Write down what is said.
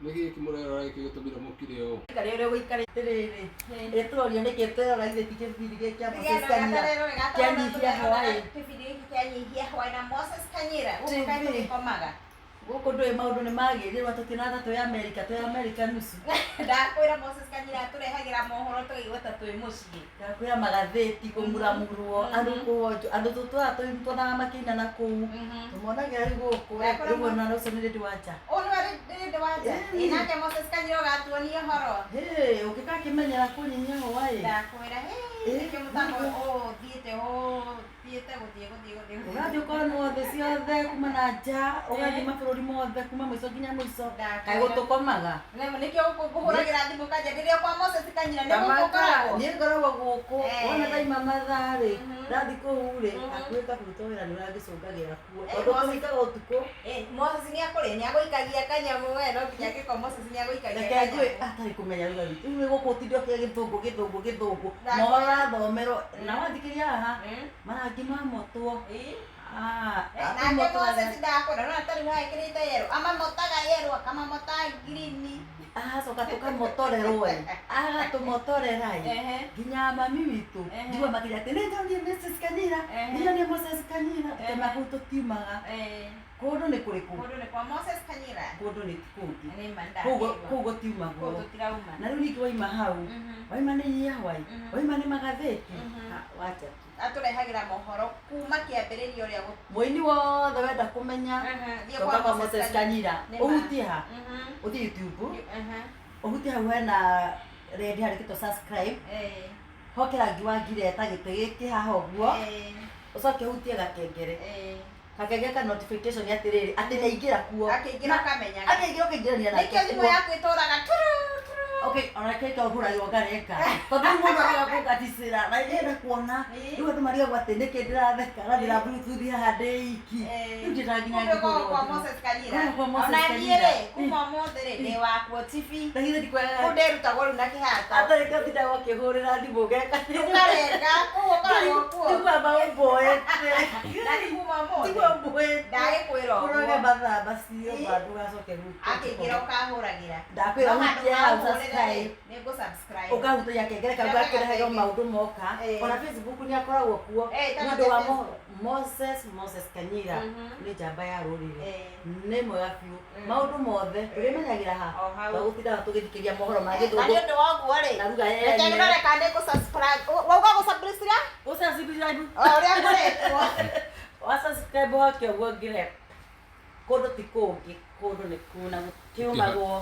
Nĩ gĩkĩ mũrerora gĩkĩ gĩtũmire mũkire ũũ? Ikare ũrĩa ũgũikarĩte rĩrĩ, ĩ tũrorio nĩkĩ twerora githĩ ti kĩbindi gĩkĩ kĩa Moses Kanyira kĩa Nyihia Hwaĩ. Kĩbindi gĩkĩ kĩa Nyihia Hwaĩ na Moses Kanyira gũkũ kaĩ TV. tũgĩkomaga. Gũkũ ndũĩ maũndũ nĩ magĩrĩrwo tũtinatha twĩ Amerika, twĩ Amerika nusu. Ndakwĩra Moses Kanyira atũrehagĩra mohoro tũkaigua ta twĩ mũciĩ. Ndakwĩra magathĩti kũmuramurwo, andũ kũhonjwo, andũ tũtũraga tuonaga makĩina na kũu, tũmonagĩra rĩu gũkũ, Ndakwĩra rĩu ona ũcio nĩ Lady Wanja. Ũyũ nĩwe Lady Wanja? Ĩĩ. Ĩ nake Moses Kanyira ũgatuonia ũhoro. Hĩ, ũngĩgakĩmenyera kũnyihia hwaĩ. Ndakwĩra hĩ, Ĩĩ, nĩkĩo mũtambo ũthiĩte ũthiĩte gũthiĩ gũthiĩ gũthiĩ. Ũgathiĩ ũkona thĩ ciothe kuma na nja, ũgathiĩ mabũrũri mothe kuma mũico nginya mũico. Ndakwĩra. Kaĩ gũtũkomaga. Nĩkĩo ngũhũragĩra thimũ kanja rĩrĩa kwa Moses Kanyira nĩ gũkũ ũkoragwo. Niĩ ngoragwo gũkũ, Eh. wona ndaima mathaa rĩ, ndathiĩ kũu rĩ, Mhm. hakuhĩ kabutwo wĩra nĩ ũrangĩcũngagĩra kuo. Eh, Tondũ Moses- tũhingaga ũtukũ. Eh, Moses nĩ akũrĩa nĩ agũikagia kanyamũ we no nginya angĩkorwo Moses nĩ agũikagia Reke njũĩ kanyamũ. atarĩ kũmenya rũgano rwitũ. Rĩu gũkũ ũtinde ũkĩoya gĩthũngũ gĩthũngũ gĩthũngũ. Ndakwĩra. Mohoro ũrathomerwo. Na wathikĩrĩria haha, Mm. marangi mamotwo. Ĩĩ. Ah, Eh, nake Moses ndakwĩra no tarĩu haha ĩkĩrĩte yerũ amamotaga yerũ akamamota ngirini. Agacoka tũkamotorerwo ĩ. Agatũmotorera ĩ. Ehe. Nginya mami witũ Ehe. ndigua makĩria atĩ nĩ njonire Mrs. Kanyira, Ehe. nĩ njonire Moses Kanyira, Ehe. tũkĩma kũu tũtiumaga. Eh, Kũndũ nĩ kũrĩkũ? kũndũ nĩ kwa Moses Kanyira. Kũndũ nĩ kũngĩ. Nĩ ma Kũu ndakwĩra. kũu gũtiumagwo. Kũu tũtirauma. Na rĩu ningĩ waima hau, Mhm. waima nĩ Nyihia Hwaĩ, Mhm. waima nĩ magathĩti, Mhm. ha, wacha tu. Atũrehagĩra mohoro kuma kĩambĩrĩria ũrĩa gũ- Mũini wothe wenda kũmenya, Mhm, thiĩ coka kwa kwa Moses Kanyira, Nĩ ma. ũhutie ha, Mhm. ũthiĩ YouTube, Mhm. ũhutie hau hena red handĩkĩtwo subscribe, Eh, hoke rangi wa ngireta gĩtĩ gĩkĩ haha ũguo, eh, ũcoke ũhutie gakengere. eh. Gakengere ka notification atĩrĩrĩ, atĩ nĩaingĩra kuo. Akĩingĩra ũkamenyaga. Akĩingĩra ũkaingĩrania nake Nĩkĩo thimũ kuo. yaku ĩtũraga turu, turu. Okay, ona kĩo kĩhũragĩrwo ngareka. Tondũ rĩu mũndũ arega kũngaticĩra na ndĩrenda kuona. Ĩĩ. Rĩu andũ marigagwo atĩ nĩkĩ ndĩratheka na ndĩra bluetooth haha ndĩ iki. Eh. Rĩu ndĩra nginya Kumbe ũkoragwo kwa ngĩhũrwo. Moses Kanyira. Ngoragwo kwa Moses Ona niĩ Kanyira. rĩ, kuma ũmũthĩ rĩ, ndĩ wakuo TV. Na githĩ ndikwendaga- Kũu ndĩrutagwo rĩu na kĩhato. Atarĩ kĩo tindaga ũkĩhũrĩra thimũ ngeka. Ũkarenga, kũu ũkoragwo kuo. Ndigua maũmboete. Na nĩ kuma ũmũthĩ. Ndigua ũmboete. Ndagĩkwĩra ũguo. Kũroge mathaa macio Ĩĩ. ma ndũgacoke gũkũ. Akĩingĩra ũkahũragĩra. Ndakwĩra No handũ ũhutie ha hau ũhũrĩre rĩ, subscribe. nĩ ngũ-subscribe. Ũkahutagia kengere kau gakĩrehagwo maũndũ moka. Ĩĩ. Ona Facebook nĩ akoragwo kuo. Ĩĩ, Nĩ ũndũ wa Facebook. Moses Kanyira Mhm. nĩ njamba ya rũrĩrĩ. Ĩĩ. Nĩ mwega biũ. Mm. Maũndũ mothe tũrĩmenyagĩra ha. O hau. Twagũtindaga tũgĩthikĩria mohoro ma Na nĩ gĩthũngũ. ũndũ wa ũguo rĩ, Na ruga reke ene. ngĩrore kana nĩ ngũ-subscribe. Wauga gũ-subscribe? Gũ-subscribe. O ũrĩa ngũrĩtwo. Wa subscribe hoke ũguo ngire. Kũndũ ti kũngĩ, kũndũ nĩ kuna gũtiumagwo.